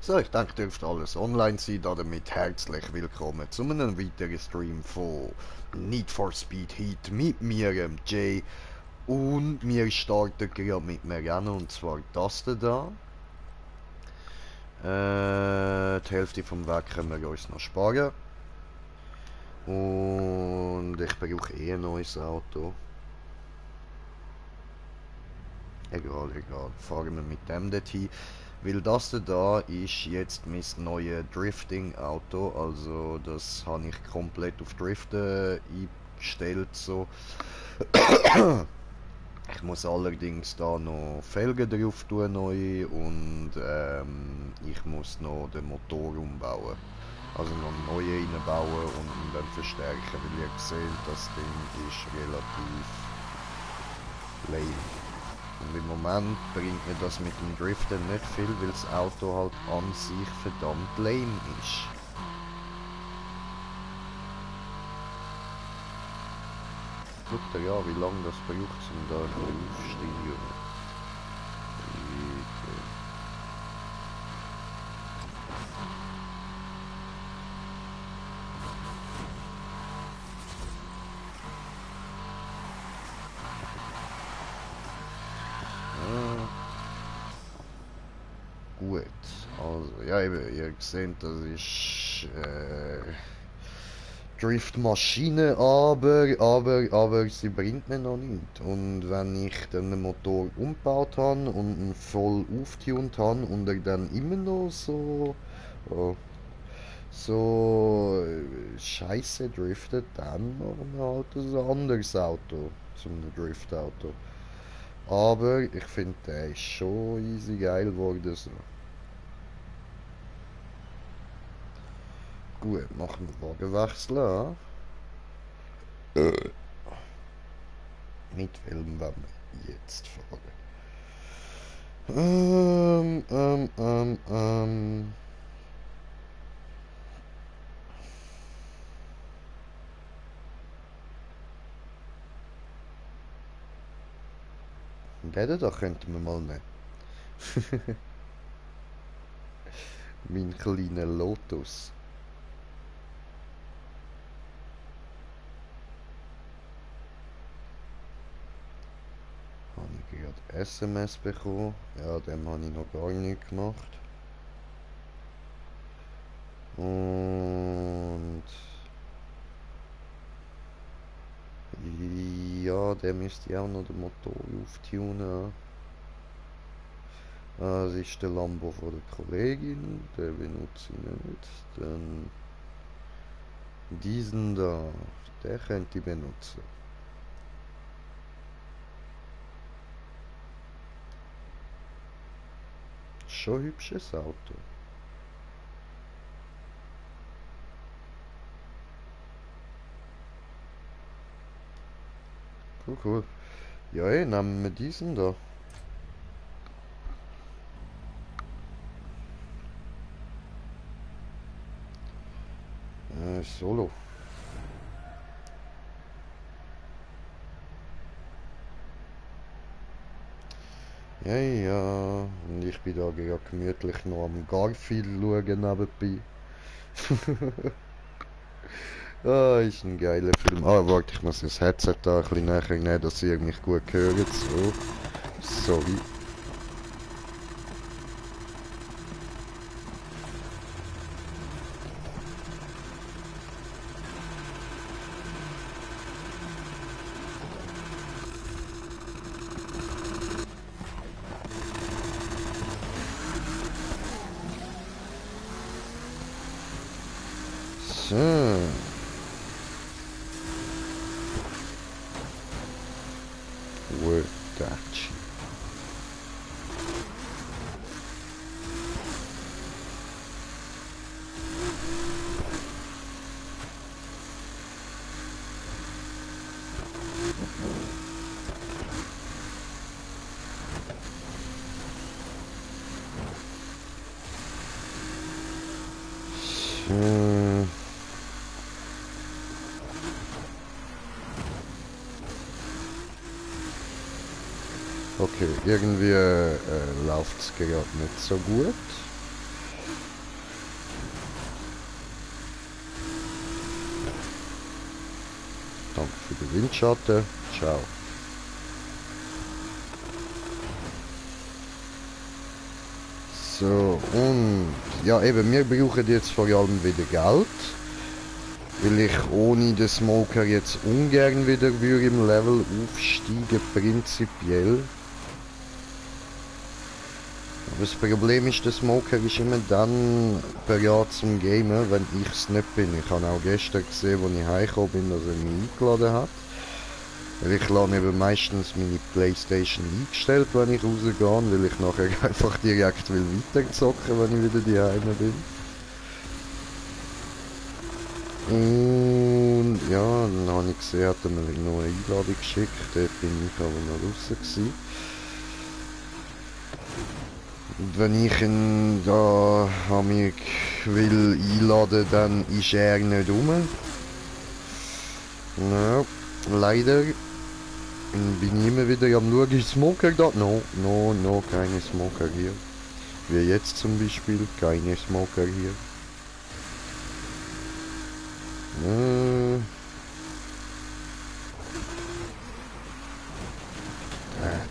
So, ich denke, dürfte alles online sein. Damit herzlich willkommen zu einem weiteren Stream von Need for Speed Heat mit mir, Jay. Und wir starten gerade mit einem Rennen, und zwar das da. Die Hälfte vom Weg können wir uns noch sparen. Und ich brauche eh ein neues Auto. Egal, egal. Fahren wir mit dem dorthin. Weil das da ist jetzt mein neues Drifting-Auto. Also das habe ich komplett auf Driften eingestellt. So. Ich muss allerdings da noch Felgen drauf tun neu und ich muss noch den Motor umbauen. Also noch einen neuen reinbauen und ihn dann verstärken, weil ihr seht, das Ding ist relativ lame. Und im Moment bringt mir das mit dem Driften nicht viel, weil das Auto halt an sich verdammt lame ist. Schaut ihr ja, wie lange das braucht, um da aufzusteigen. Gut, also ja eben, ihr seht, das ist Driftmaschine, aber sie bringt mir noch nichts. Und wenn ich dann den Motor umgebaut habe und ihn voll aufgetunt habe und er dann immer noch so, scheiße driftet, dann machen wir halt ein anderes Auto zum Driftauto. Aber ich finde, der ist schon easy geil geworden so. Gut, machen wir Wagenwechsel an. Mit welchem wollen wir jetzt fahren? Ähm, ähm, ähm, ähm. Den da könnten wir mal nehmen. Mein kleiner Lotus. Habe ich gerade SMS bekommen. Ja, dem habe ich noch gar nicht gemacht. Und ja, der müsste auch noch den Motor auftunen. Das ist der Lambo von der Kollegin, der benutze ich nicht. Dann diesen da, der könnte ich benutzen. Schon ein hübsches Auto. Cool, cool. Ja, nehmen wir diesen da. Solo. Ja, ja. Und ich bin da gerade gemütlich noch am Garfield schauen nebenbei. Ah, ist ein geiler Film. Ah, warte, ich muss das Headset da ein bisschen näher nehmen, dass ihr mich gut hört. So. Sorry. So. Work that shit. So. Okay, irgendwie läuft es gerade nicht so gut. Danke für den Windschatten. Ciao. So, und ja eben, wir brauchen jetzt vor allem wieder Geld. Weil ich ohne den Smoker jetzt ungern wieder würde im Level aufsteigen, prinzipiell. Aber das Problem ist, der Smoker ist immer dann bereit zum Gamen, wenn ich es nicht bin. Ich habe auch gestern gesehen, als ich heimgekommen bin, dass er mich eingeladen hat. Weil ich lasse eben meistens meine Playstation eingestellt, wenn ich rausgehe, weil ich nachher einfach direkt will weiterzocken, wenn ich wieder daheim bin. Und ja, dann habe ich gesehen, hat er mir noch eine Einladung geschickt, dort bin ich aber noch draussen gewesen. Und wenn ich ihn da mich will einladen, dann ist er nicht rum. Ja, leider bin ich immer wieder am schauen, ist Smoker da? No, keine Smoker hier. Wie jetzt zum Beispiel, keine Smoker hier.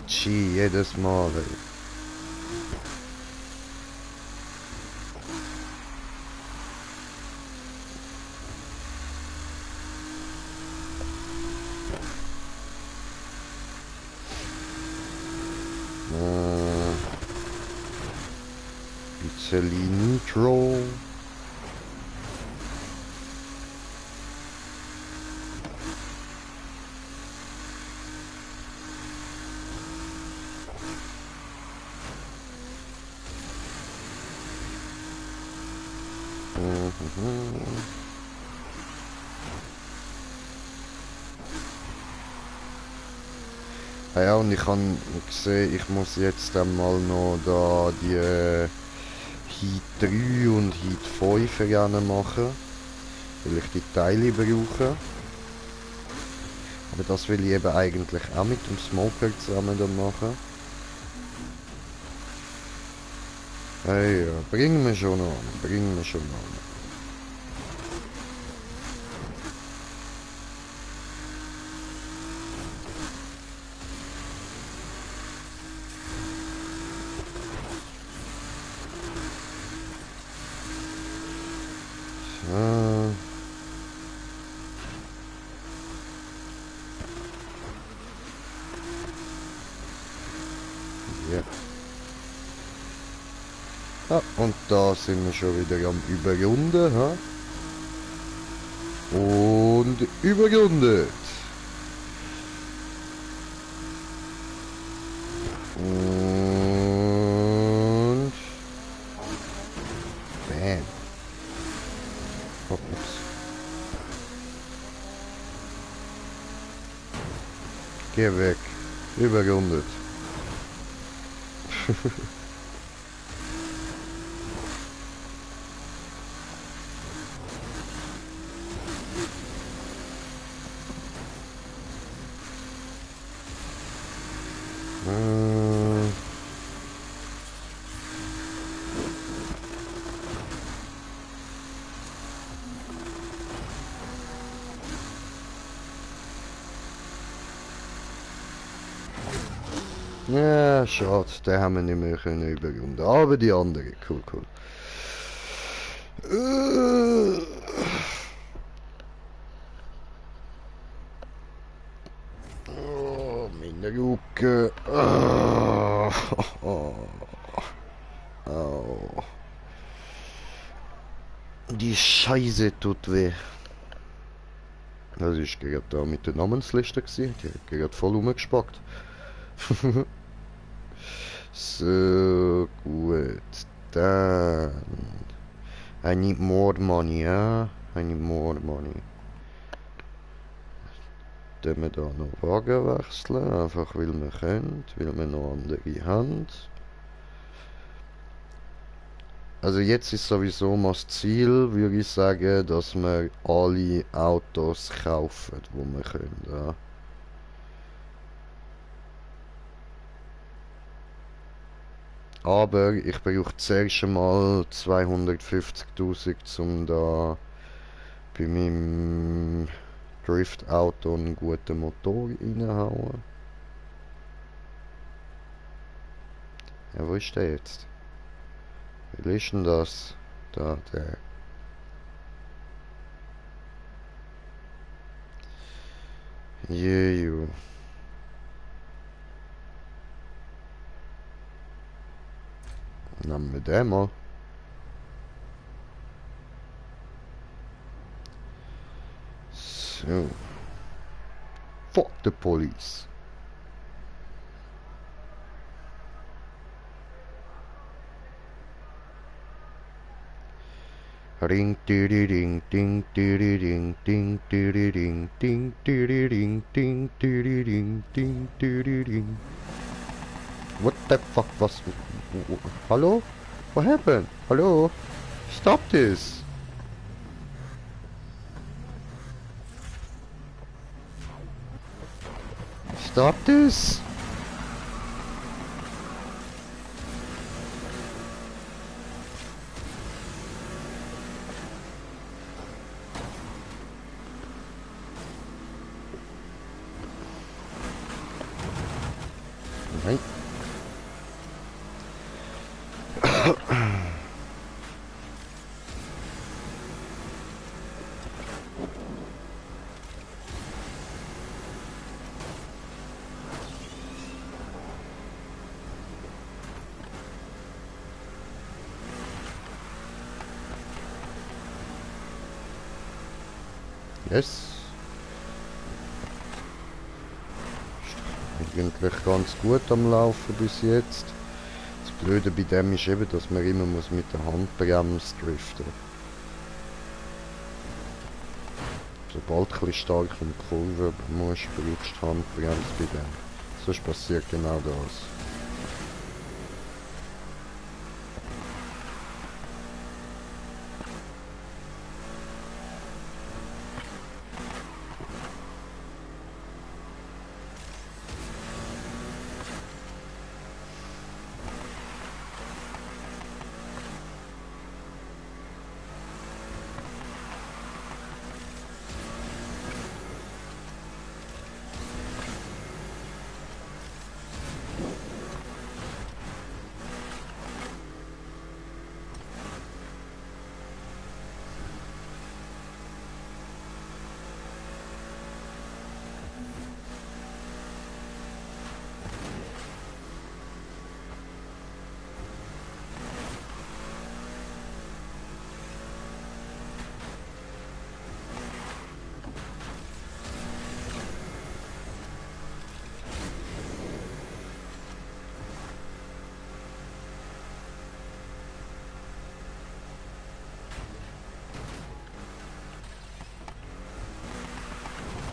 Gee, jedes Mal. Bisschen Nitro. Ja, und ich habe gesehen, ich muss jetzt einmal noch da die Heat 3 und Heat 5 Rennen machen, weil ich die Teile brauche. Aber das will ich eben eigentlich auch mit dem Smoker zusammen dann machen. Hey, ja, bringen wir schon an, bringen wir schon an. Ja. Ah, und da sind wir schon wieder am Überrunden, ha? Und überrundet. Und bam. Oh, ups. Geh weg. Überrundet. Ja, schade, den haben wir nicht mehr können überrunden. Aber die andere, cool. Oh, meine Rücken. Oh. Die Scheiße tut weh. Das ist gerade da mit der Namensliste gewesen. Die hat gerade voll umgespackt. So, gut. Dann. I need more money, ja? I need more money. Dann wir da noch Wagen wechseln, einfach weil wir können, weil wir noch andere haben. Also jetzt ist sowieso mal das Ziel, würde ich sagen, dass wir alle Autos kaufen, die wir können. Ja. Aber ich brauche zuerst einmal 250.000, um da bei meinem Drift-Auto einen guten Motor reinhauen. Ja, wo ist der jetzt? Wie ist denn das? Da, der. Jeju. Nehmen wir den mal. So. Fuck the police. Ring ding ding ding ding ding ding ding ding ding ding ding. What the fuck was? Hallo? What happened? Hallo? Stop this! Stop this! Nein. Yes. Eigentlich ganz gut am Laufen bis jetzt. Das Blöde bei dem ist eben, dass man immer muss mit der Handbremse driften. Sobald du ein bisschen stark in die Kurve musst, brauchst du die Handbremse bei dem. Sonst passiert genau das.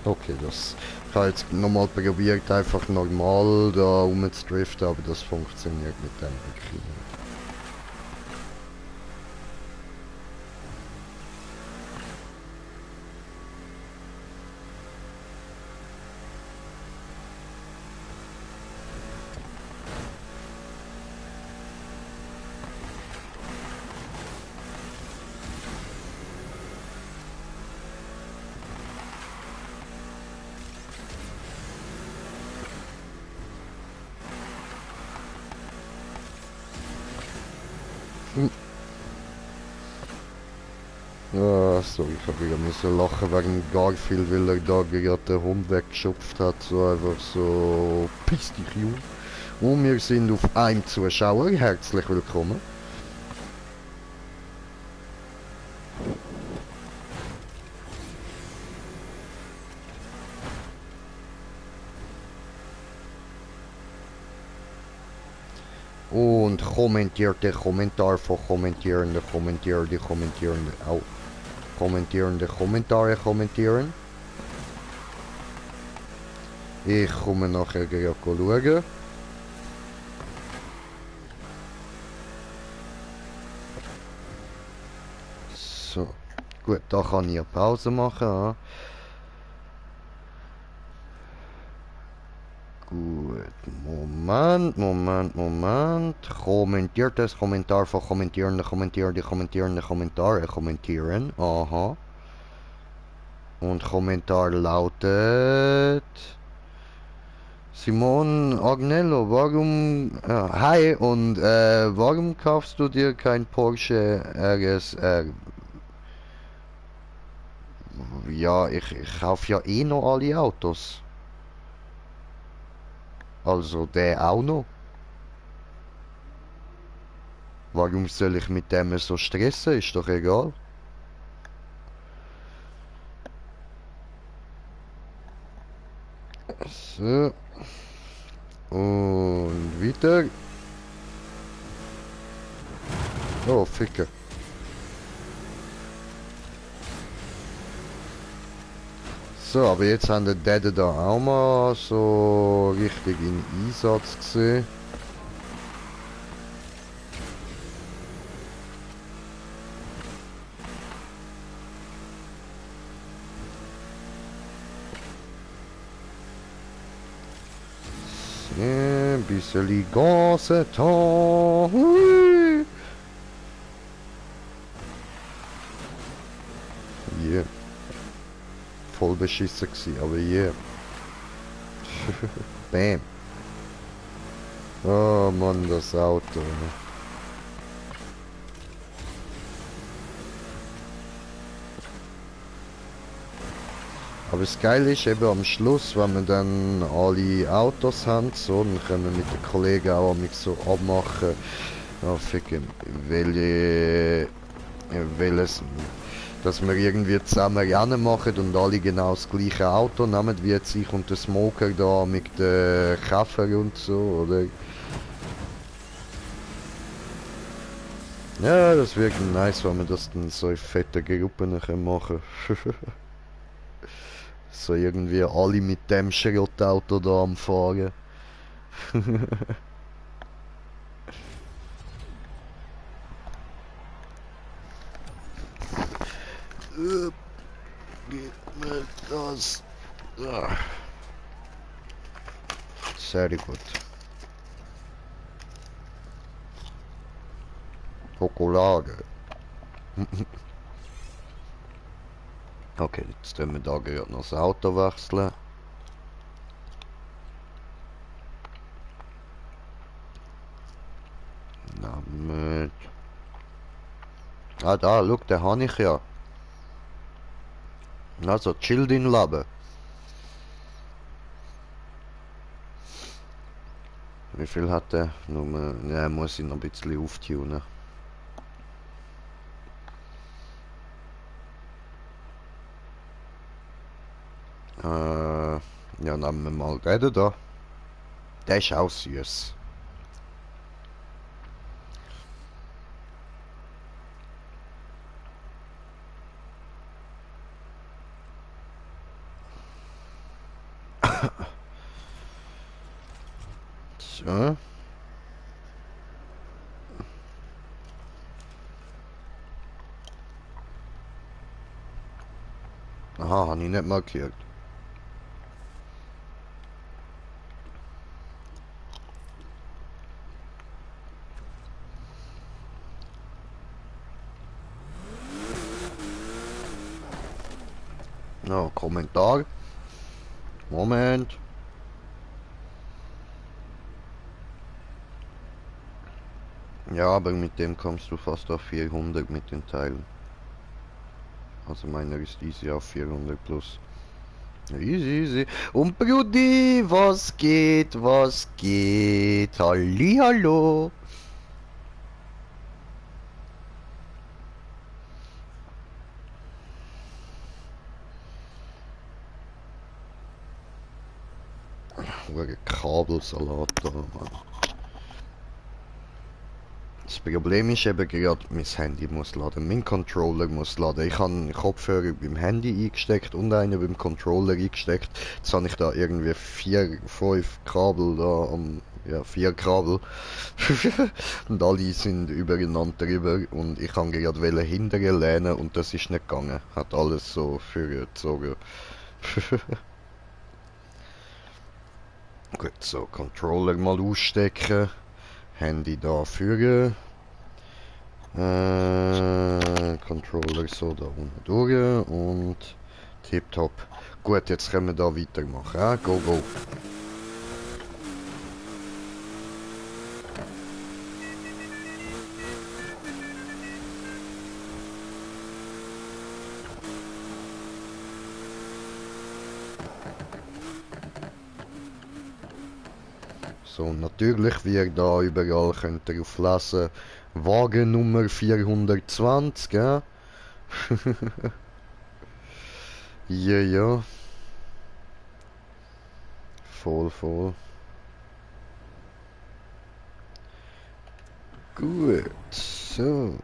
Okay, das ich habe jetzt nochmal probiert, einfach normal da rumzudriften, aber das funktioniert mit dem wirklich nicht. Ja, sorry, ich habe wieder müssen lachen wegen Garfield, weil er da gerade den Hund weggeschupft hat. So einfach so, piss dich, Junge. Und wir sind auf einem Zuschauer. Herzlich willkommen. Und kommentiert den Kommentar von Kommentierende, Kommentierende, Kommentierende. Au. Kommentierende Kommentare kommentieren. Ich komme nachher gleich schauen. So. Gut, da kann ich eine Pause machen. Gut, Moment. Kommentiert das Kommentar von Kommentierende, Kommentierende, Kommentierende, Kommentare kommentieren. Aha. Und Kommentar lautet... Simon Agnello, warum... hi, und warum kaufst du dir kein Porsche RSR? Ja, ich kaufe ja eh noch alle Autos. Also der auch noch. Warum soll ich mit dem so stressen? Ist doch egal. So. Und weiter. Oh, Ficker. So, aber jetzt haben die Däden da auch mal so richtig in Einsatz gesehen. Ein bisschen Gase da. Hui. Yeah. Voll beschissen gewesen, aber yeah. Bam. Oh Mann, das Auto. Aber das Geile ist eben am Schluss, wenn wir dann alle Autos haben, so, dann können wir mit den Kollegen auch mich so abmachen, ja, ficken, welches, dass wir irgendwie zusammen Rennen machen und alle genau das gleiche Auto nehmen, wie jetzt ich und der Smoker da mit den Käfer und so, oder? Ja, das wäre nice, wenn wir das dann so in fetten Gruppen machen können. So irgendwie alle mit dem Schrottauto da am Fahren. Gib mir das. Ah. Sehr gut. Schokolade. Okay, jetzt tun wir da gerade noch das Auto wechseln. Damit. Ah, da, schau, den habe ich ja. Also, chill dein Leben. Wie viel hat der? Nur, ja, muss ich noch ein bisschen auftunen. Ja, nehmen wir mal den da. Der ist auch süß. So. Aha, habe ich nicht markiert. Ja, Kommentar. Moment. Ja, aber mit dem kommst du fast auf 400 mit den Teilen. Also meiner ist easy auf 400 plus. Easy, easy. Und Brudi, was geht, was geht? Hallihallo. Kabelsalat da, Mann. Das Problem ist eben gerade, mein Handy muss laden, mein Controller muss laden. Ich habe einen Kopfhörer beim Handy eingesteckt und einen beim Controller eingesteckt. Jetzt habe ich da irgendwie 4, 5 Kabel da ja, 4 Kabel. Und alle sind übereinander drüber und ich kann gerade hinterher lehnen und das ist nicht gegangen. Hat alles so vorgezogen. Gut, so, Controller mal ausstecken. Handy da führen. Controller so da unten durch und Tipptopp. Gut, jetzt können wir da weitermachen. Go, go. So, natürlich, wie ihr da überall könnt ihr auf lesen, Wagen Nummer 420, gell? Ja, ja. Voll, voll. Gut, so.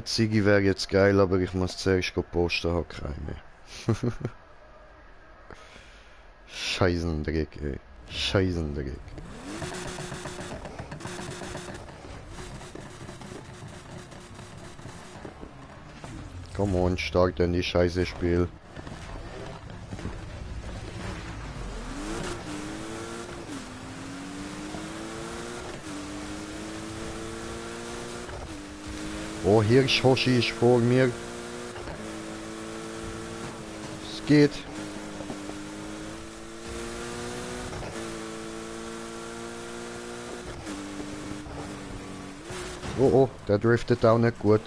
Ziggy wäre jetzt geil, aber ich muss zuerst posten, habe keine. Scheißendreck, ey. Scheißendreck. Come on, start in die scheiße Spiel. Oh, Hirsch-Hoshi ist vor mir. Es geht. Oh, oh, der driftet auch nicht gut.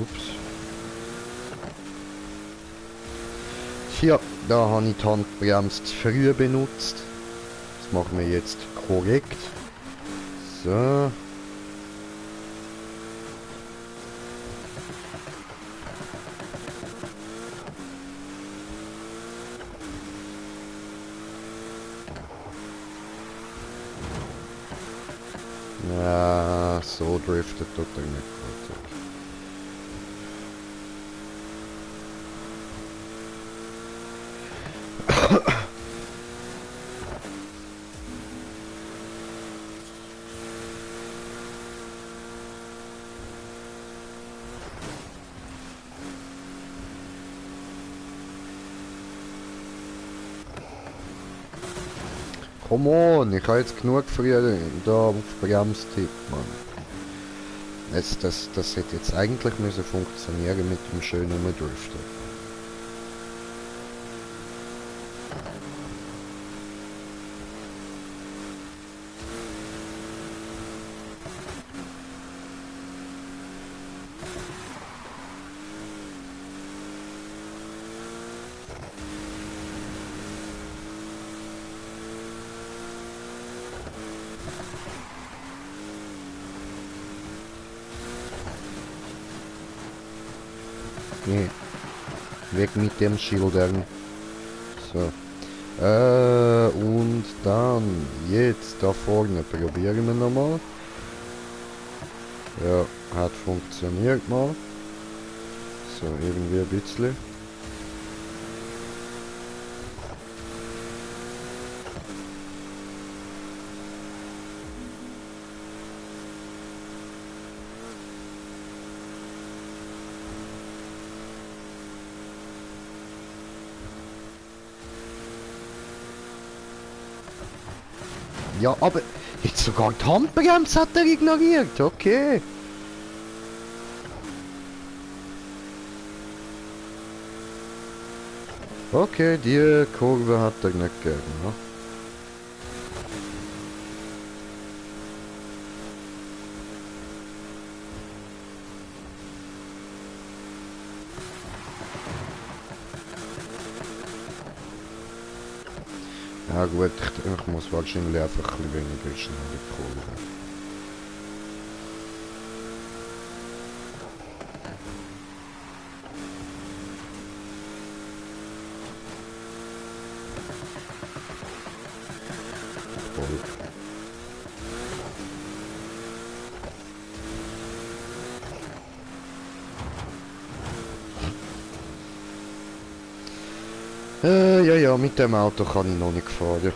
Ups. Tja, da habe ich die Handbremse zu früh benutzt. Das machen wir jetzt korrekt. So. Ja, so driftet tut er nicht gut. Come on, ich habe jetzt genug früher da auf Bremstipp, Mann. Das hätte jetzt eigentlich müssen funktionieren mit dem schönen Driften. Nee, weg mit den Schildern. So. Und dann, jetzt da vorne, probieren wir nochmal. Ja, hat funktioniert mal. So, irgendwie ein bisschen. Ja, aber jetzt sogar die Handbremse hat er ignoriert, okay. Okay, die Kurve hat er nicht gegeben, ne? Ja gut, ich muss wahrscheinlich einfach ein bisschen weniger schnell in die Kurve. Ja, ja, mit dem Auto kann ich noch nicht fahren.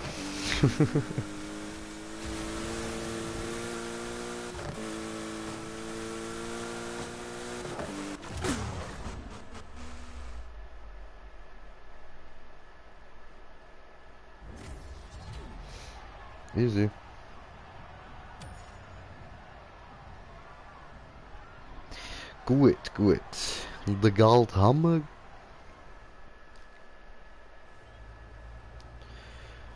Easy. Gut, gut. Der Goldhammer.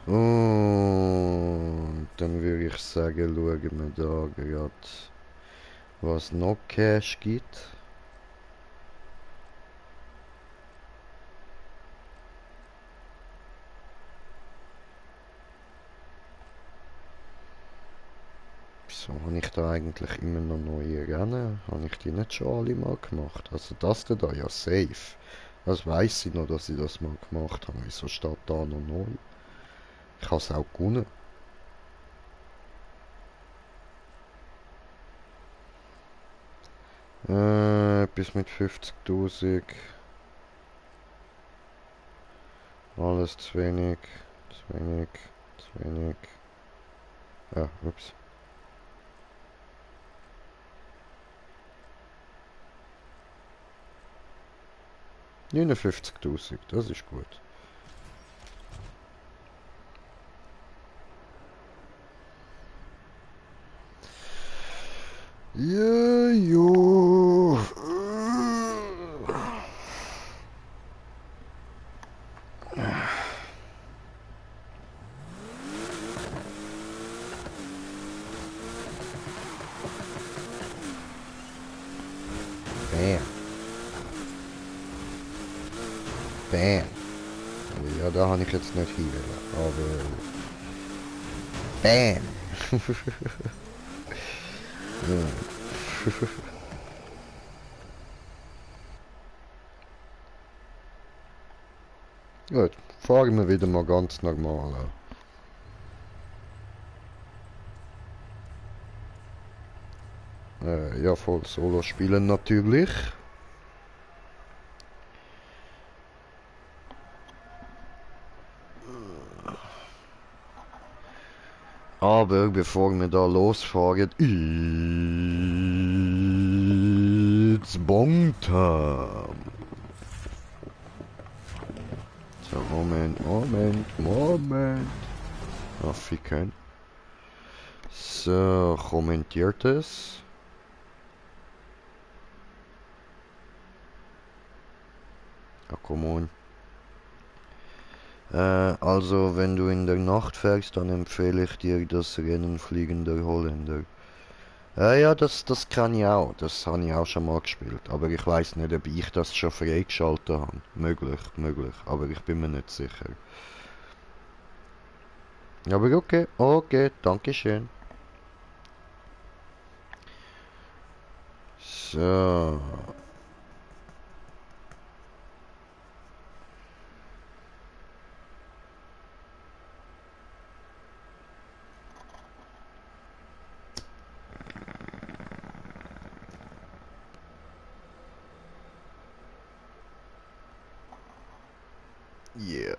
Und dann würde ich sagen, schauen wir da gerade, was noch Cash gibt. Wieso habe ich da eigentlich immer noch neue Rennen? Habe ich die nicht schon alle mal gemacht? Also das da ja safe. Das weiss ich noch, dass ich das mal gemacht habe. Wieso steht da noch neu? Ich habe es auch gewonnen. Etwas mit 50.000. Alles zu wenig. Zu wenig. Zu wenig. Ah, ups. $59.000, das ist gut. Ja, jo. Bam. Bam. Ja, da habe ich jetzt nicht hin, aber... Bam. Gut, fahren wir wieder mal ganz normal an. Ja, voll Solo spielen natürlich. Aber bevor wir da losfahren, it's Bong Time. So, Moment. Ah, ficken. So, kommentiert es. Ja, come on. Also, wenn du in der Nacht fährst, dann empfehle ich dir das Rennen Fliegender Holländer. Ja, das kann ich auch. Das habe ich auch schon mal gespielt. Aber ich weiß nicht, ob ich das schon freigeschaltet habe. Möglich. Aber ich bin mir nicht sicher. Aber okay, danke schön. So. Yeah.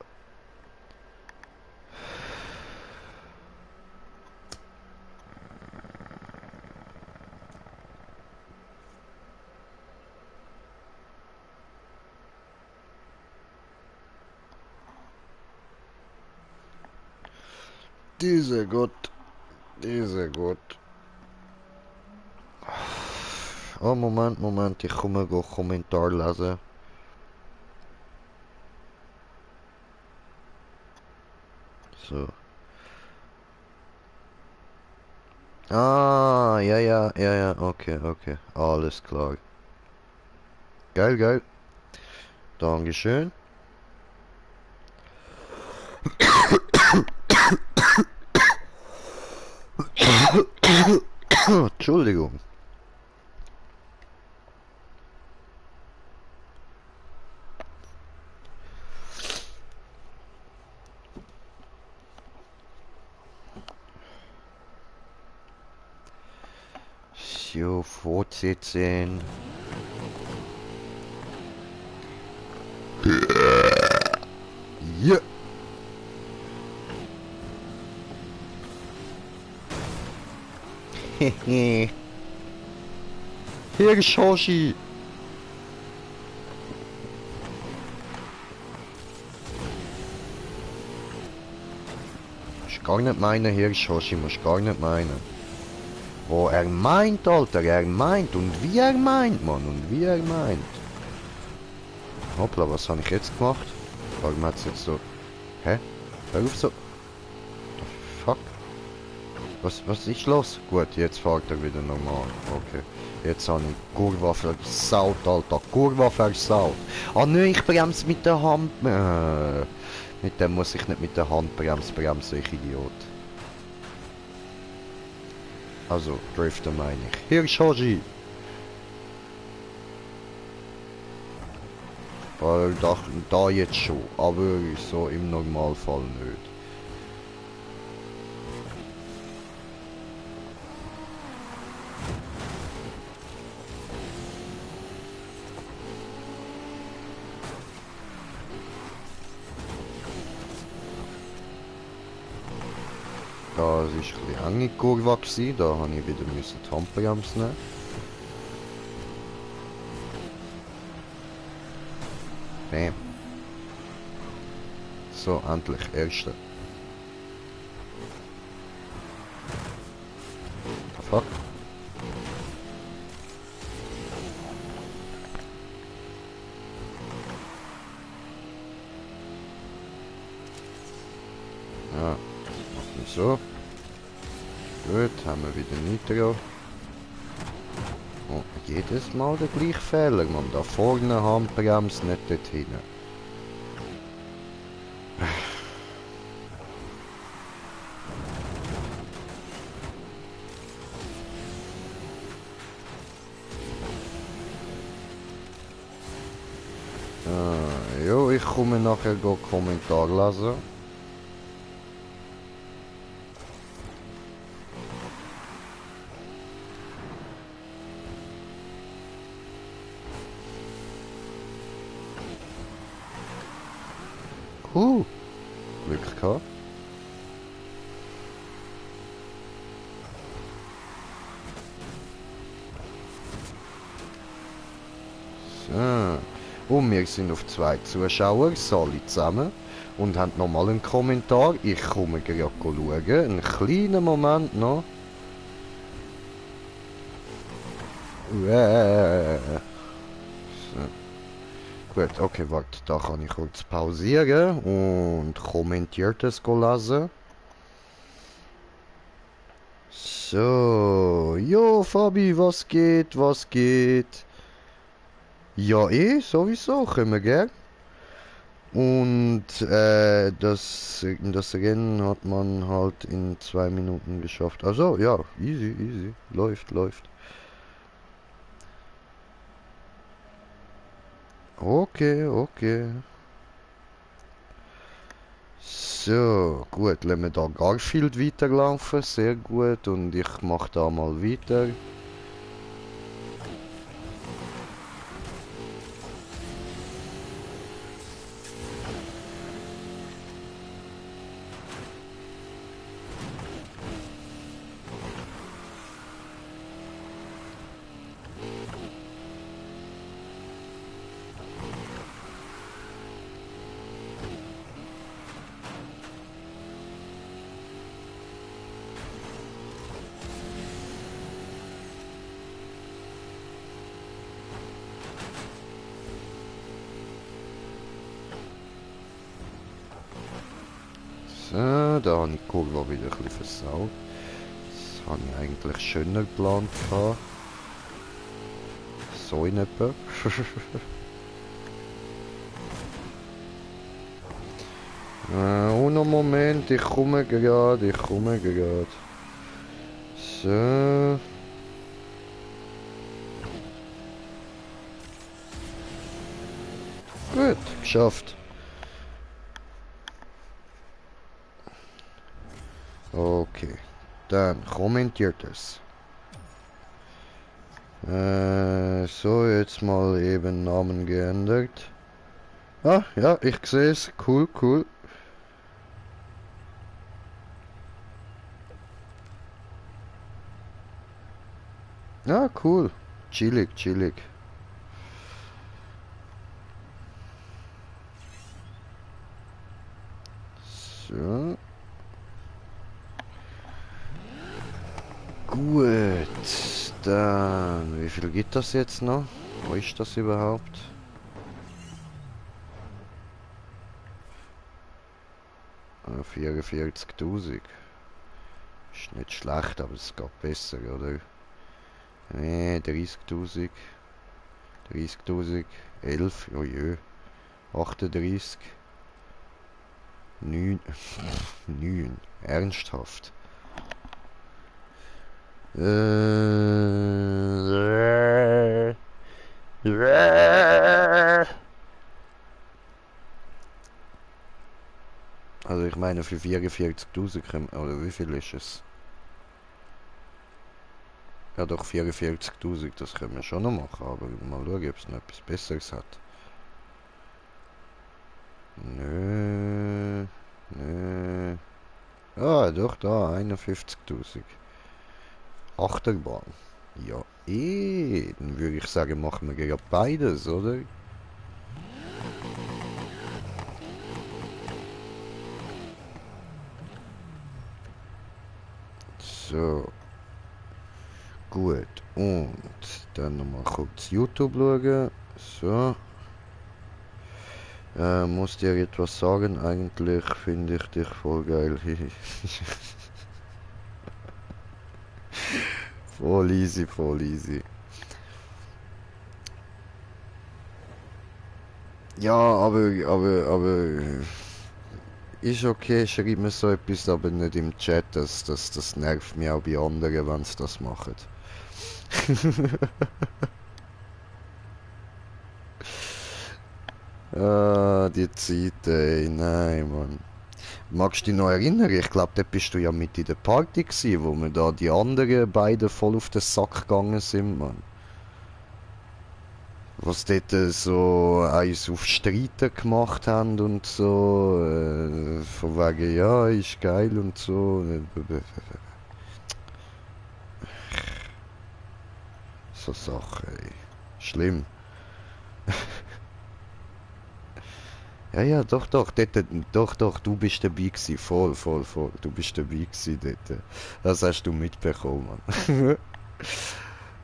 Diese gut. Oh, Moment, ich komme go Kommentar lesen. So. Ah, ja, okay. Alles klar. Geil. Dankeschön. Entschuldigung. So, fortsetzen. Ja. Hehe. Hirsch-Hoshi. Musst gar nicht meinen, Hirsch-Hoshi, musst gar nicht meinen. Wo er meint, Alter, er meint. Und wie er meint, Mann, und wie er meint. Hoppla, was habe ich jetzt gemacht? Warum hat es jetzt so... Hä? Hör auf so... Fuck. Was ist los? Gut, jetzt fährt er wieder normal. Okay. Jetzt habe ich Kurva versaut, Alter. Kurva versaut. Ah nö, ich bremse mit der Hand. Mit dem muss ich nicht mit der Hand bremsen, ich Idiot. Also, Drifter meine ich. Hirsch-Hoshi. Da jetzt schon, aber so im Normalfall nicht. Das war ein bisschen enge Kurve, da habe ich wieder die Handbremse nehmen. Bam. So, endlich, erste. Fuck. Ja, machen wir so. Gut, haben wir wieder Nitro. Oh, jedes Mal der gleiche Fehler, man. Da vorne Handbremse, nicht dort hinten. Jo, ich komme nachher Kommentar lesen. Glück gehabt. So. Und wir sind auf 2 Zuschauer, alle zusammen. Und haben nochmal einen Kommentar. Ich komme gerade schauen. Einen kleinen Moment noch. So. Gut, okay, warte, da kann ich kurz pausieren und Kommentiertes lesen. So, jo Fabi, was geht, was geht? Ja, sowieso, können wir gern. Und das Rennen hat man halt in 2 Minuten geschafft. Also, ja, easy, läuft. Okay. So, gut, lassen wir da Garfield weiterlaufen, sehr gut. Und ich mache da mal weiter. So, da habe ich die Kurve wieder ein bisschen versaut. Das habe ich eigentlich schöner geplant gehabt. So in etwa. Uno Moment, ich komme gerade. So. Gut, geschafft. Okay, dann kommentiert es. So, jetzt mal eben Namen geändert. Ah, ja, ich sehe es. Cool. Ja, cool. Chillig, chillig. So. Gut. Dann, wie viel gibt das jetzt noch? Wo ist das überhaupt? Ah, 44.000. Ist nicht schlecht, aber es geht besser, oder? Nee, 30.000. 30.000. 11. Oh je. 38. 9. 9. Ernsthaft. Also ich meine für 44.000 oder wie viel ist es? Ja doch 44.000, das können wir schon noch machen, aber mal schauen, ob es noch etwas Besseres hat. Nö, nö. Ah, doch da, 51.000. Achterbahn. Ja, dann würde ich sagen, machen wir gegen beides, oder? So, gut. Und dann nochmal kurz YouTube schauen. So. Muss dir etwas sagen, eigentlich finde ich dich voll geil. Voll easy, voll easy. Ja, aber ist okay, schreib mir so etwas, aber nicht im Chat, das nervt mich auch bei anderen, wenn sie das machen. Ah, die Zeit, ey, nein, Mann. Magst du dich noch erinnern? Ich glaube, da bist du ja mit in der Party gewesen, wo wir da die anderen beiden voll auf den Sack gegangen sind, Mann. Was dort so eins auf Streiten gemacht haben und so, von wegen, ja, ist geil und so. So Sachen, ey. Schlimm. Ja, ja, doch, du bist dabei gewesen, voll, voll, voll. Du bist dabei gewesen dort. Das hast du mitbekommen, Mann.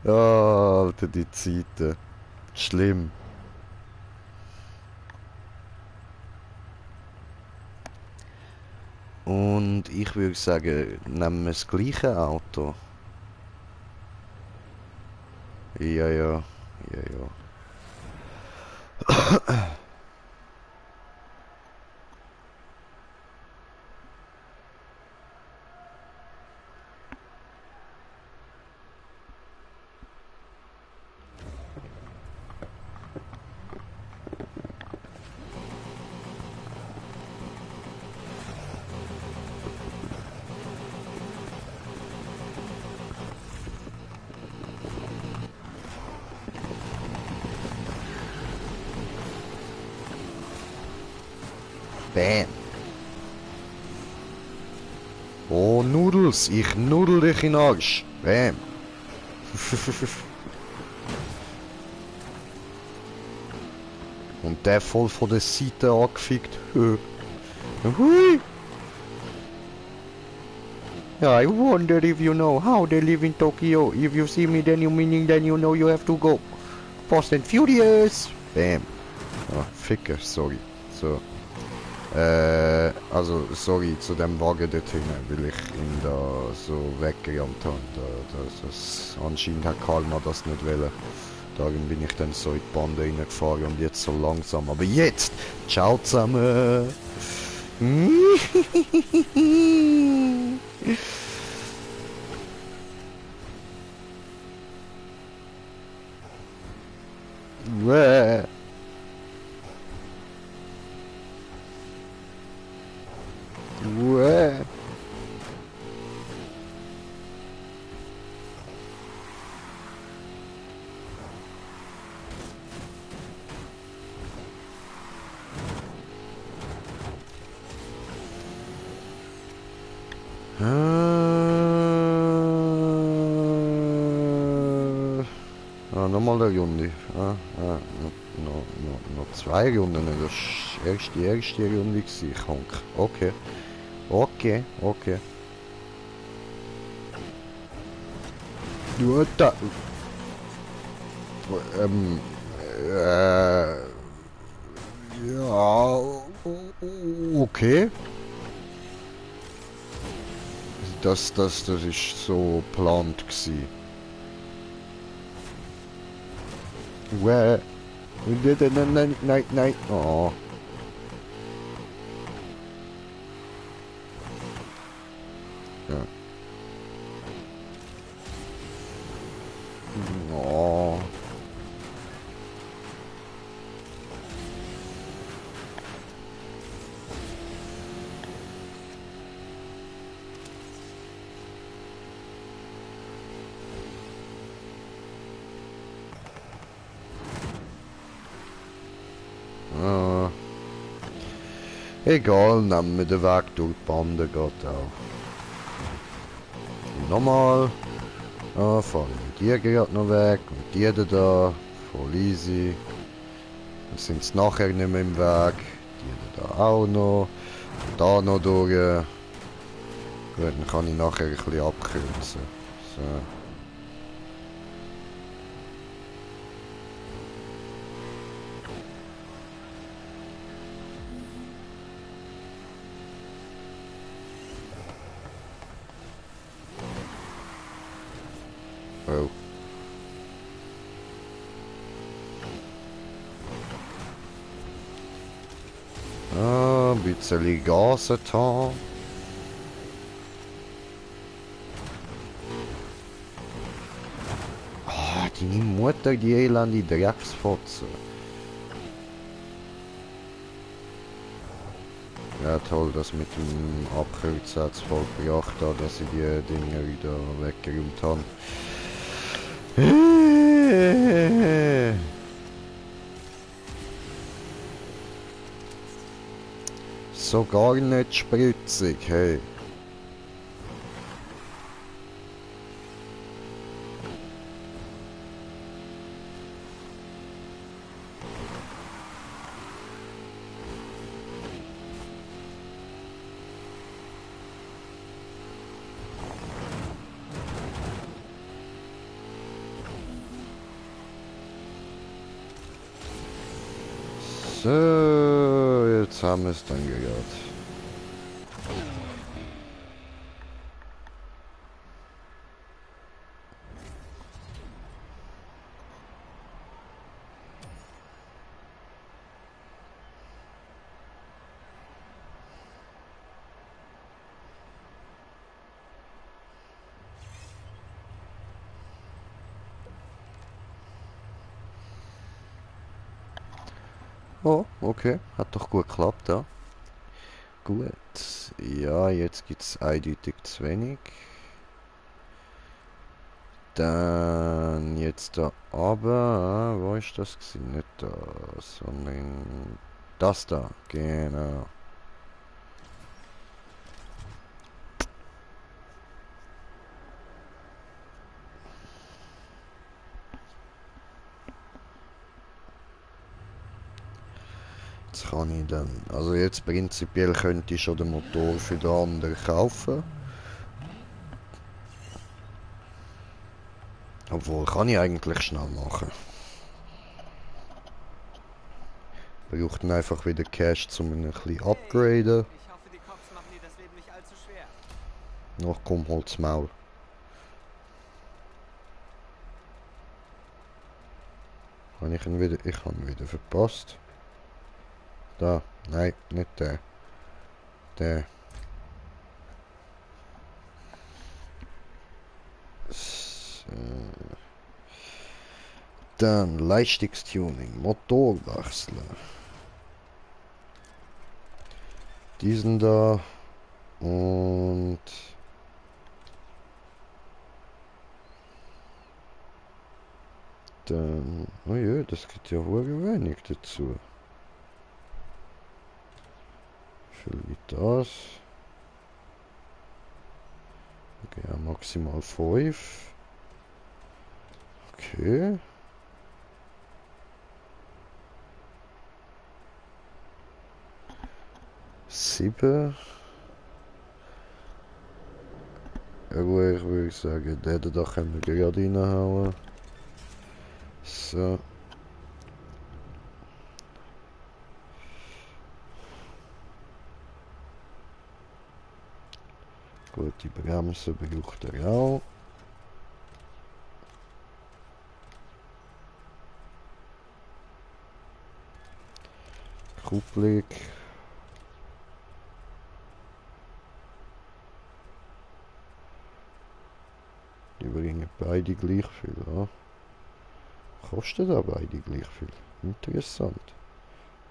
Ja, Alter, die Zeiten. Schlimm. Und ich würde sagen, nehmen wir das gleiche Auto. Ja, ja, ja, ja. Bam. Oh, Nudels, ich nudel dich in den Arsch. Bam. Und der voll von der Seite angefickt. Hui. Yeah, I wonder if you know how they live in Tokyo. If you see me, then you meaning then you know you have to go. Fast and Furious. Bam. Ah, Ficker, sorry. So. Also, sorry, zu dem Wagen dort hinten, weil ich ihn da so weggerammt habe. Anscheinend hat Karma das nicht wollen. Darum bin ich dann so in die Bande reingefahren und jetzt so langsam. Aber jetzt! Ciao zusammen! Uäh. Uäh. nochmal eine Runde. Noch zwei Runden. Das war die erste Runde gewesen, Honk. Okay. Okay. Du da. Ähm. Ja. Okay. Das ist so geplant gewesen. Nein. Oh. Ja. Oh. Ah. Egal, nehmen wir den Weg durch die Bande, geht auch. Und nochmal. Ah, fahren wir die gerade noch weg und die da. Voll easy. Dann sind sie nachher nicht mehr im Weg. Die da auch noch. Da noch durch. Gut, dann kann ich nachher ein bisschen abkürzen. So. Oh. Ah, ein bisschen Gas getan. Ah, deine Mutter, die elende Drecksfotze. Ja, toll, dass mit dem Abkürzen hat's voll gebracht hat, dass ich die Dinger wieder weggeräumt habe. So gar nicht spritzig, hey. So, jetzt haben wir es dann gehört. Oh, okay. Hat doch gut geklappt, ja. Gut. Ja, jetzt gibt es eindeutig zu wenig. Dann jetzt da aber, wo ist das gewesen? Nicht da, sondern das da, genau. Jetzt kann ich dann, also jetzt prinzipiell könnte ich schon den Motor für den anderen kaufen. Obwohl, kann ich eigentlich schnell machen. Braucht dann einfach wieder Cash, um ihn ein bisschen upgraden. Ich hoffe, die Cops machen dir das Leben nicht allzu schwer. Noch komm, holt's Maul. Habe ich ihn wieder, ich habe ihn wieder verpasst. Da, nein, nicht der. Der. So. Dann Leistungstuning, Motor wechseln. Diesen da und dann, oh ja, das geht ja wohl wenig dazu. Vielleicht das. Okay, ja, maximal 5. Okay. 7. Ja gut, ich würde sagen, den da können wir gerade reinhauen. So. Gut, die Bremse braucht er auch. Kupplung. Die bringen beide gleich viel, ja. Kosten da beide gleich viel. Interessant.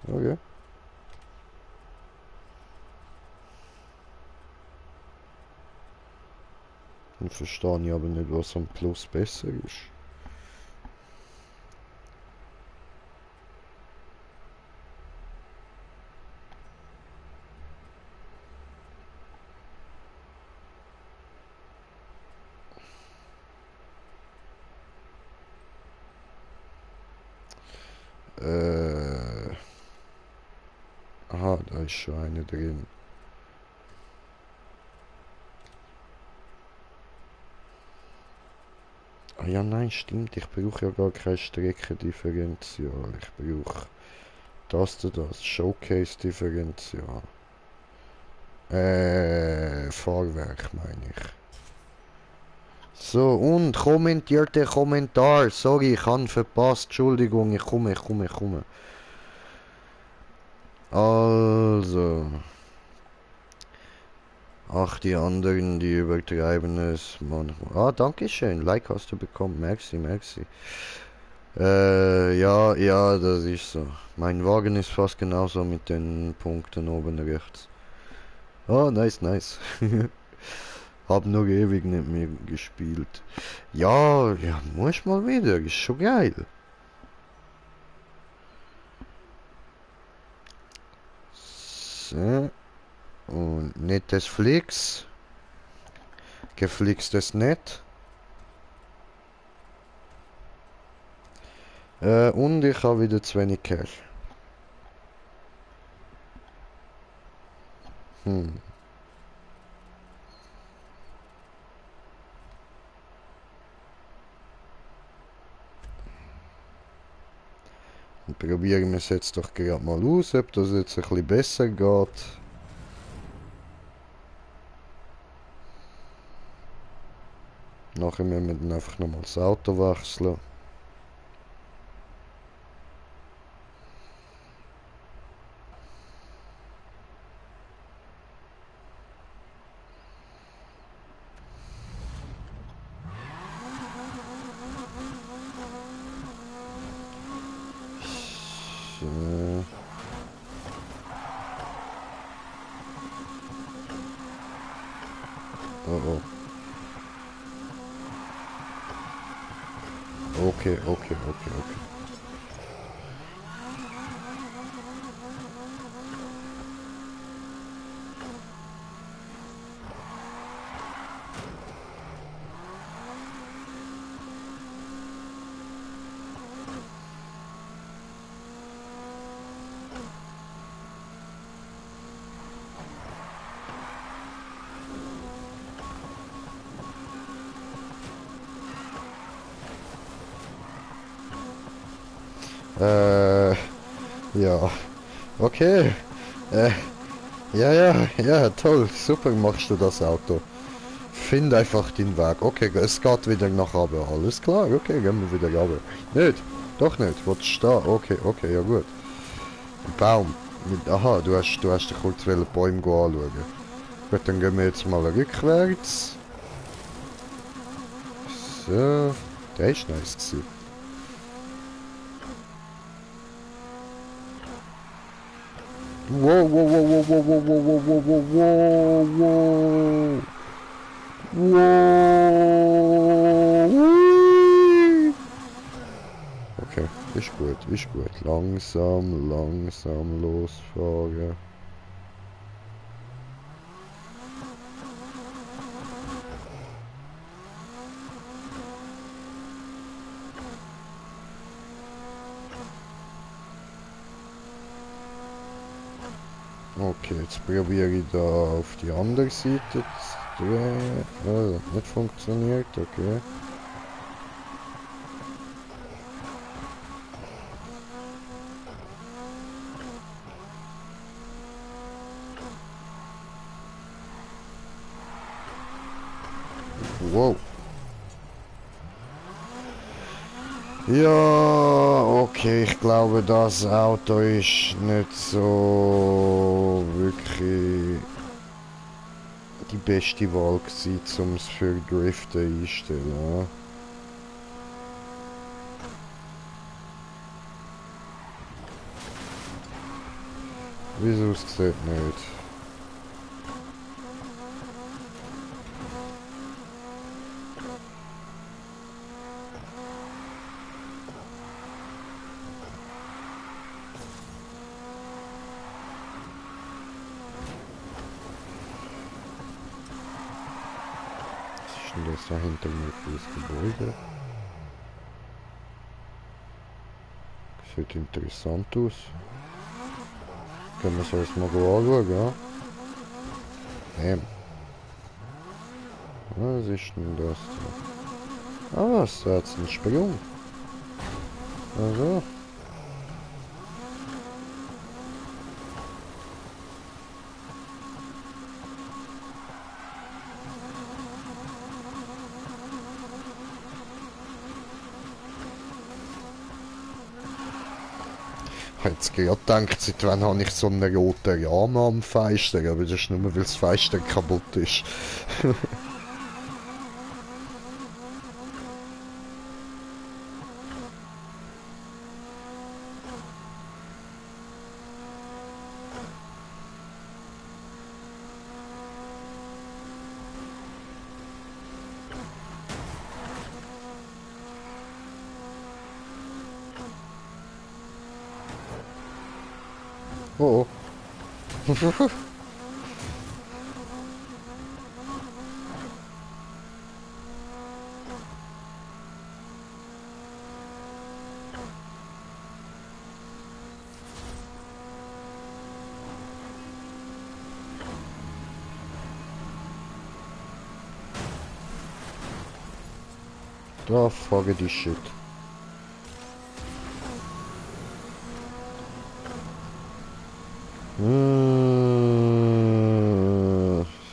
Okay. Dann verstehe ich aber nicht, was am Plus besser ist. Aha, da ist schon eine drin. Ah ja, nein, stimmt. Ich brauche ja gar kein Streckendifferential. Ich brauche das Showcase-Differential. Fahrwerk meine ich. So, und kommentiert der Kommentar. Sorry, ich habe verpasst. Entschuldigung, ich komme. Also. Ach, die anderen, die übertreiben es manchmal. Ah, danke schön. Like hast du bekommen. Merci. Ja, das ist so. Mein Wagen ist fast genauso mit den Punkten oben rechts. Ah, nice. Hab noch ewig nicht mehr gespielt. Ja, muss mal wieder. Ist schon geil. So. Und nettes Flix. Geflixtes Net. Und ich habe wieder zu wenig Cash. Und probieren wir es jetzt doch gerade mal aus, ob das jetzt ein bisschen besser geht. Nachher müssen wir dann einfach nochmal das Auto wechseln. So. Oh. Okay. Ja. Okay. Äh, ja, toll. Super machst du das Auto. Find einfach den Weg. Okay, es geht wieder nach oben. Alles klar, okay, gehen wir wieder runter. Nicht? Doch nicht. Willst du da? Okay, ja gut. Baum. Aha, du hast dich kurz Bäume anschauen. Gut, dann gehen wir jetzt mal rückwärts. So. Der ist nice gewesen. Wow. Okay, ist gut. Langsam losfahren. Okay, jetzt probiere ich da auf die andere Seite zu drehen. Ah, hat nicht funktioniert, okay. Wow. Ja, okay, ich glaube, das Auto ist nicht so wirklich die beste Wahl gewesen, um es für Driften einzustellen. Ja. Wie es aussieht, nicht. Was ist denn das da hinter mir für das Gebäude? Sieht interessant aus. Können wir es uns mal anschauen, ja? Nee. Was ist denn das da? Ah, es hat einen Sprung. Also. Ich habe jetzt gerade gedacht, seit wann habe ich so einen roten Rahmen am Fenster, aber das ist nur, weil das Fenster kaputt ist. Oh, oh. Da fahre die Shit.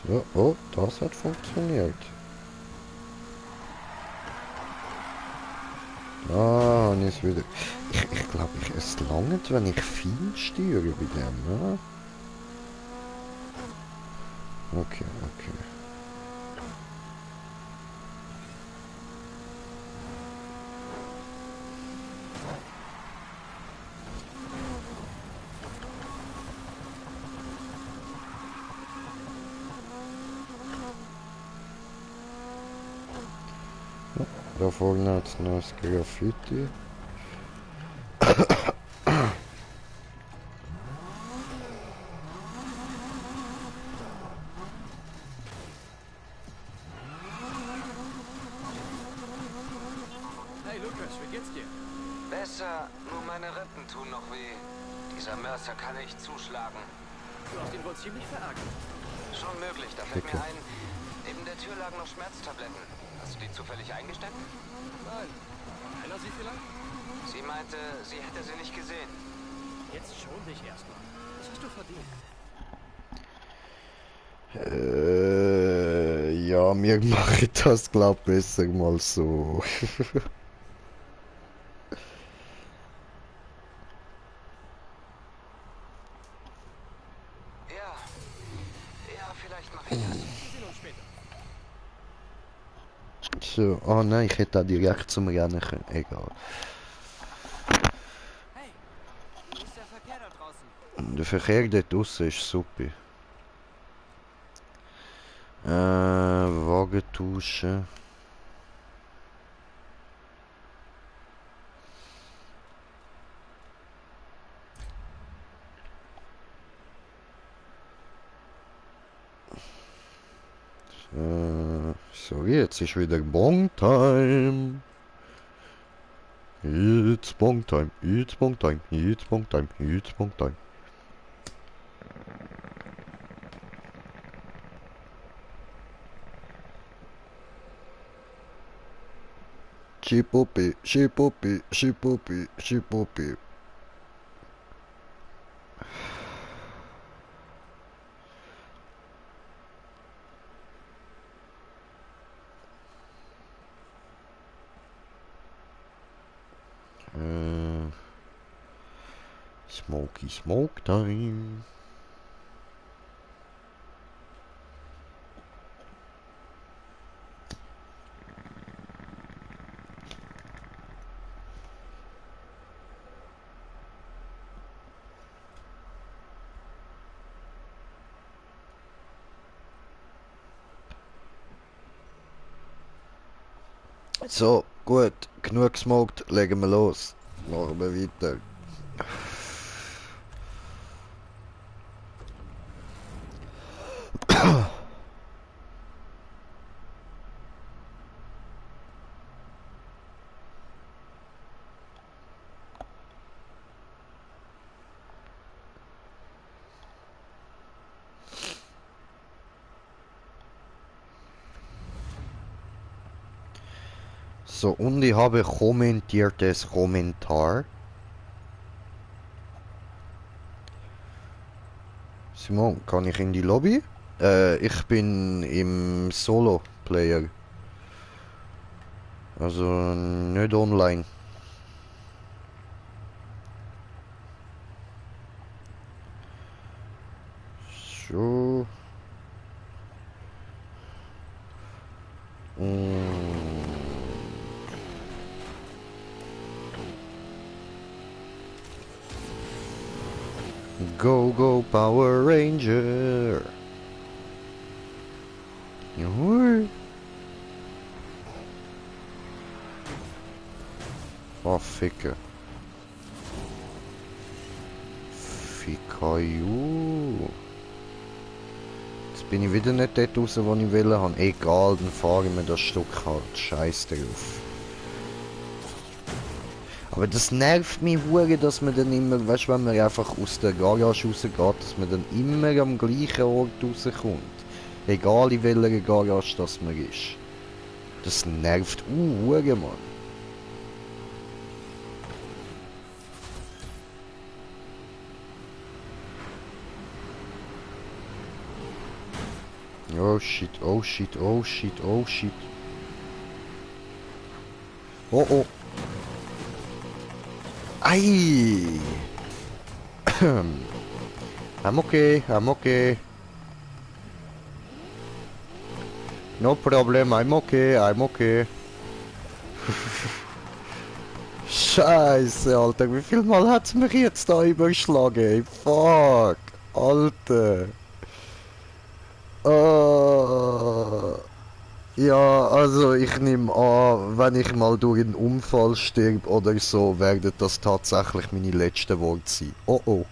Ja, oh, das hat funktioniert. Ah, und jetzt wieder. Ich glaube, es langt, wenn ich fein steuere bei dem, ja? Okay, okay. Da vorne hat es noch das Graffiti. Hey Lukas, wie geht's dir? Besser, nur meine Rippen tun noch weh. Dieser Mörser kann echt zuschlagen. Du hast ihn wohl ziemlich verärgert. Schon möglich, da fällt mir ein, neben der Tür lagen noch Schmerztabletten. Hast du die zufällig eingesteckt? Nein. Einer sie vielleicht? Sie meinte, sie hätte sie nicht gesehen. Jetzt schon dich erstmal. Das hast du verdient. Ja, wir machen das, glaube ich, besser mal so. Ja, ja, vielleicht mache ich das. Wir sehen uns später. So, oh nein, ich hätte auch direkt zum Rennen können. Egal. Hey, wie ist der Verkehr da draußen? Der Verkehr dort draussen ist super. Wagen tauschen. So, jetzt ist wieder Bong-Time. It's Bong-Time, it's Bong-Time, it's Bong-Time, it's Bong-Time. Schipopi, Schipopi, Schipopi, Schipopi. Smoky Smoke Time. So, gut, genug gesmoked, legen wir los. Machen wir weiter. So, und ich habe kommentiertes Kommentar. Simon, kann ich in die Lobby? Ich bin im Solo-Player. Also nicht online. So. Go, go, Power Ranger! Jawohl! Oh, Ficke. Ficaju. Jetzt bin ich wieder nicht dort raus, wo ich will haben. Egal, dann fahre ich mir das Stück halt. Scheiß drauf. Aber das nervt mich hure, dass man dann immer, weißt du, wenn man einfach aus der Garage rausgeht, dass man dann immer am gleichen Ort rauskommt. Egal in welcher Garage das man ist. Das nervt hure, Mann. Oh shit, oh shit, oh shit, oh shit. Oh oh. Ei! I'm okay, I'm okay. No problem, I'm okay, I'm okay. Scheiße, Alter, wie viel Mal hat's mich jetzt da überschlagen, ey? Fuck, Alter. Ja, also ich nehme an, wenn ich mal durch einen Unfall stirb oder so, werden das tatsächlich meine letzten Worte sein. Oh oh.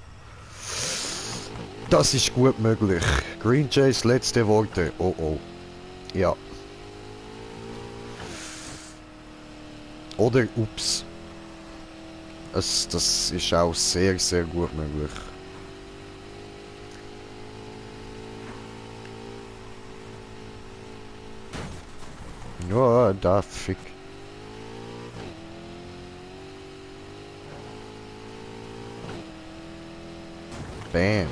Das ist gut möglich. Green Jays letzte Worte. Oh oh. Ja. Oder ups. Das ist auch sehr, sehr gut möglich. Ja, da fick. Bam.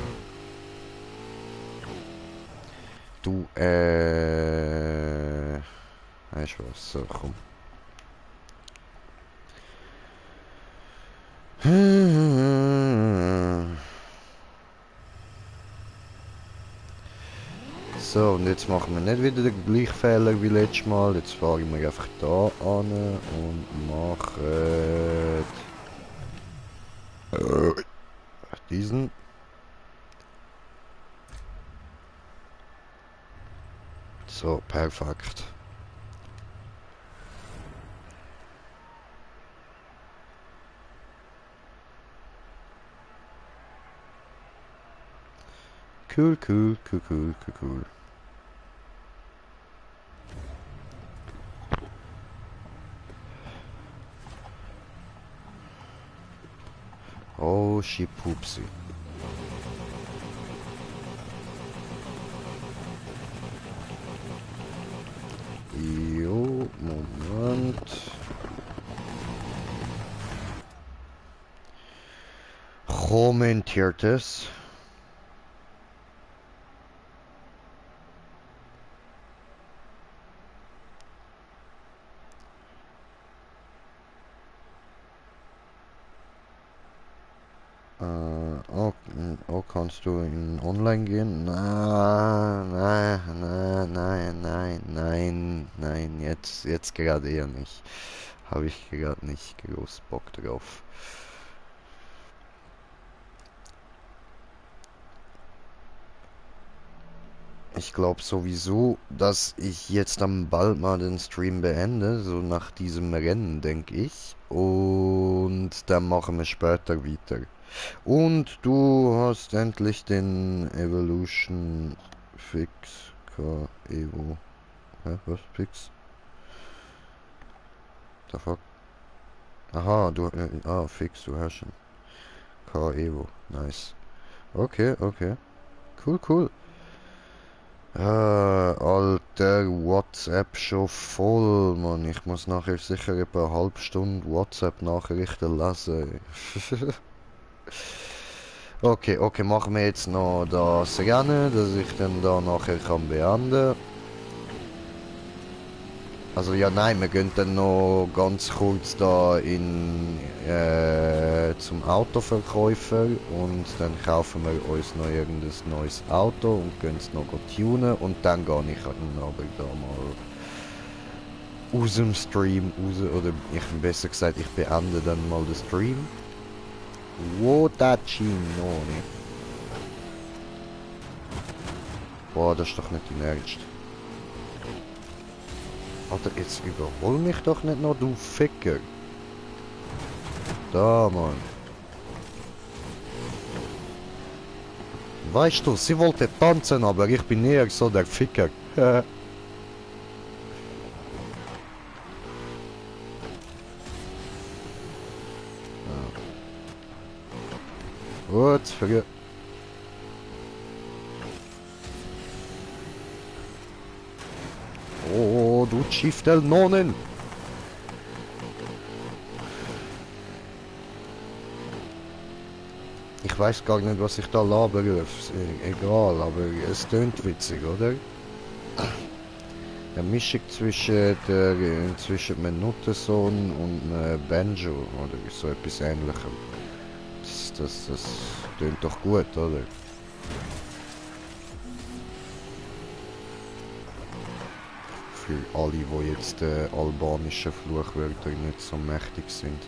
Du, weißt du was, so, komm. So, und jetzt machen wir nicht wieder den gleichen Fehler wie letztes Mal. Jetzt fahren wir einfach da an und machen diesen. So, perfekt. Cool, cool, cool, cool, cool, cool. Oh, shit, pupsi. Jo, Moment. kommentiert es. Kannst du in Online gehen? Nein, jetzt gerade eher nicht. Habe ich gerade nicht groß Bock drauf. Ich glaube sowieso, dass ich jetzt dann bald mal den Stream beende, so nach diesem Rennen, denke ich. Und dann machen wir später weiter. Und du hast endlich den Evolution Fix K Evo. Hä? Was? Fix? The fuck? Aha, Fix, du hast schon. K Evo. Nice. Okay. Cool. Alter, WhatsApp schon voll, Mann. Ich muss nachher sicher etwa eine halbe Stunde WhatsApp-Nachrichten lesen. Okay, machen wir jetzt noch das Rennen, dass ich dann da nachher kann beenden. Also ja, nein, wir gehen dann noch ganz kurz da zum Autoverkäufer und dann kaufen wir uns noch irgendein neues Auto und gehen es noch tunen und dann gehe ich dann aber da mal aus dem Stream raus, oder besser gesagt, ich beende dann mal den Stream. Wodachinone. Boah, das ist doch nicht dein Ernst. Alter, jetzt überhol mich doch nicht noch, du Ficker. Da, Mann. Weißt du, sie wollte tanzen, aber ich bin eher so der Ficker. Gut, vergeht. Oh, du Chief del Nonnen. Ich weiß gar nicht, was ich da labere. Egal, aber es tönt witzig, oder? Eine Mischung zwischen Menutensohn und Banjo oder so etwas Ähnlichem. Das tönt doch gut, oder? Für alle, die jetzt albanische Fluchwörter nicht so mächtig sind.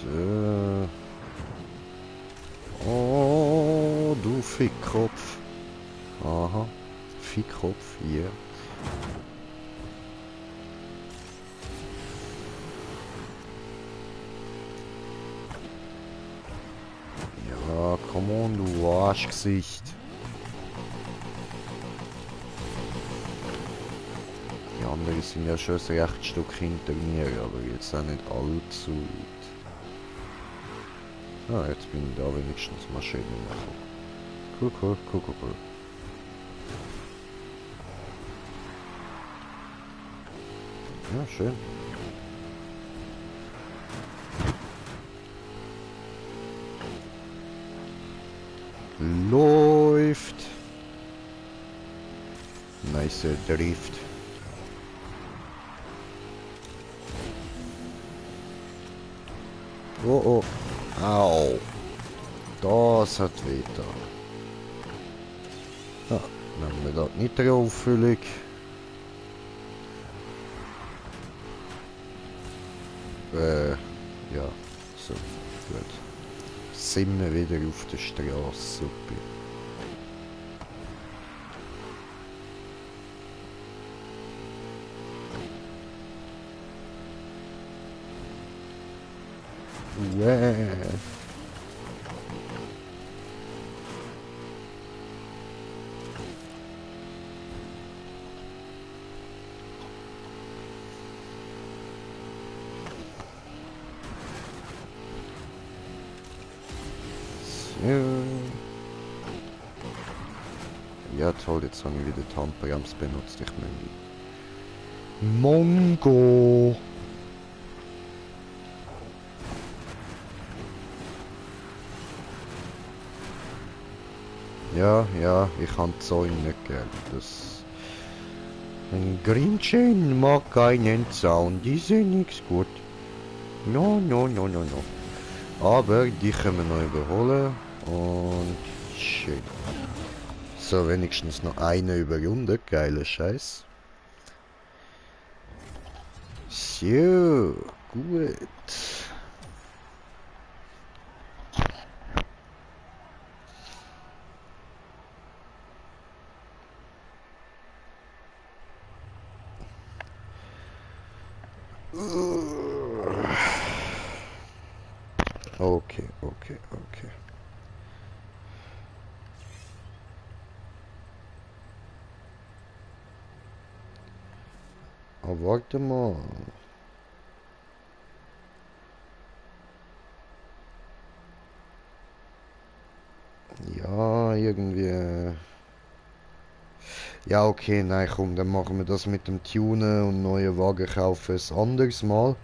So. Oh, du Fickkopf. Aha, Fickkopf, hier. Yeah. Ja, come on, du Arschgesicht. Die anderen sind ja schon ein recht Stück hinter mir, aber jetzt auch nicht allzu weit. Ah, jetzt bin ich da wenigstens Maschinen machen. Cool. Ja, schön. Läuft. Nice Drift. Oh. Au. Das hat weh da. Ja, nehmen wir da die Nitro-Auffüllung. Ja, so, gut. Sind wir wieder auf der Straße, super. Ja toll, jetzt habe ich wieder die Handbremse benutzt, ich meine. Mongo! Ja, ich habe Zäune nicht gern. Das... Ein Grinchen mag keinen Zaun, die sind nichts gut. No. Aber die können wir noch überholen und schön. So, wenigstens noch eine überrundet, geiler Scheiß. So, gut. Okay. Aber warte mal. Ja, irgendwie... Ja, okay, nein, komm, dann machen wir das mit dem Tunen und neue Wagen kaufen ein anderes Mal.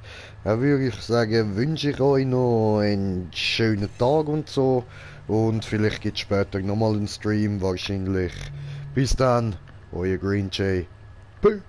Dann würde ich sagen, wünsche ich euch noch einen schönen Tag und so. Und vielleicht gibt es später nochmal einen Stream, wahrscheinlich. Bis dann, euer Green Jay. Peace.